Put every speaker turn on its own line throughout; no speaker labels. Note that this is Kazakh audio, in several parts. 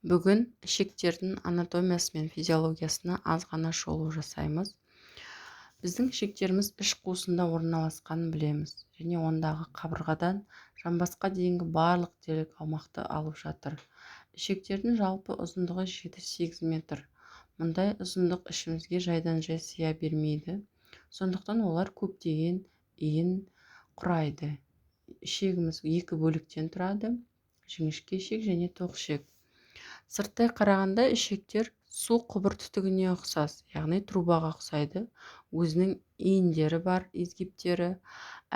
Бүгін ішектердің анатомиясы мен физиологиясына аз ғана шолу жасаймыз. Біздің ішектеріміз іш қуысында орналасқанын білеміз және ондағы қабырғадан жамбасқа дейінгі барлық дерлік аумақты алып жатыр. Ішектердің жалпы ұзындығы 7-8 метр. Мұндай ұзындық ішімізге жайдан-жай сыя бермейді. Сондықтан олар көптеген иін құрайды. Ішегіміз екі бөліктен тұрады: жіңішке ішек және тоқ ішек. Сырттай қарағанда ішектер су құбыр түтігіне ұқсас, яғни трубаға ұқсайды. Өзінің иіндері бар, изгибтері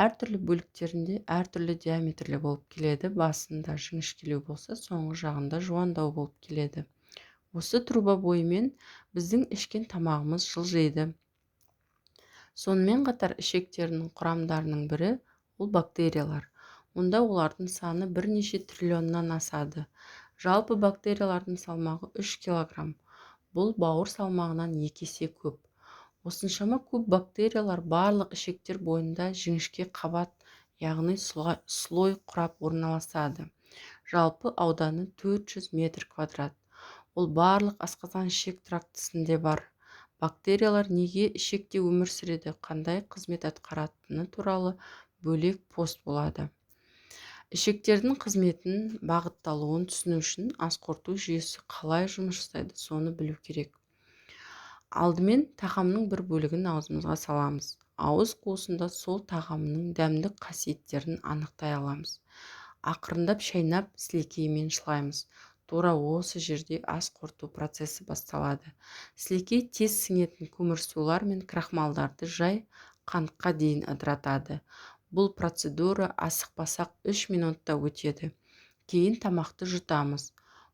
әртүрлі бөліктерінде әртүрлі диаметрлі болып келеді. Басында жіңішкелеу болса, соңғы жағында жуандау болып келеді. Осы труба бойымен біздің ішкен тамағымыз жылжиды. Сонымен қатар ішектердің құрамдарының бірі ол бактериялар. Онда олардың саны бірнеше триллионнан асады. Жалпы бактериялардың салмағы 3 килограмм. Бұл бауыр салмағынан 2 есе көп. Осыншама көп бактериялар барлық ішектер бойында жіңішке қабат, яғни слой құрап орналасады. Жалпы ауданы 400 метр квадрат. Ол барлық асқазан ішек трактісінде бар. Бактериялар неге ішекте өмір сүреді, қандай қызмет атқаратыны туралы бөлек пост болады. Ішектердің қызметін, бағытталуын түсіну үшін ас қорыту жүйесі қалай жұмыс жасайды, соны білу керек. Алдымен тағамның бір бөлігін аузымызға саламыз. Ауыз қуысында сол тағамның дәмдік қасиеттерін анықтай аламыз. Ақырындап шайнап, сілекеймен шылаймыз. Тура осы жерде ас қорыту процесі басталады. Сілекей тез сіңетін көмірсулар мен крахмалдарды жай қантқа дейін ыдыратады. Бұл процедура асықпасақ 3 минутта өтеді. Кейін тамақты жұтамыз.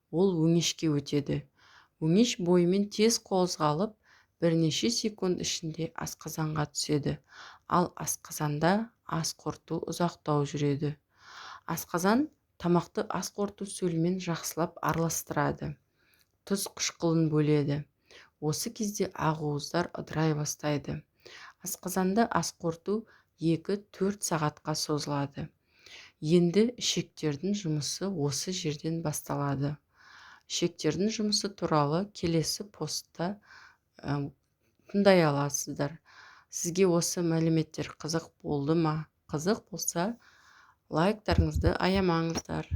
Ол өңешке өтеді. Өңеш бойымен тез қозғалып, бірнеше секунд ішінде асқазанға түседі. Ал асқазанда ас қорыту ұзақтау жүреді. Асқазан тамақты ас қорыту сөлімен жақсылап араластырады. Тұз қышқылын бөледі. Осы кезде ақуыздар ыдырай бастайды. Асқазанда ас қорыту 2-4 сағатқа созылады. Енді ішектердің жұмысы осы жерден басталады. Ішектердің жұмысы туралы келесі постта тыңдай аласыздар. Сізге осы мәліметтер қызық болды ма? Қызық болса, лайктарыңызды аямаңыздар.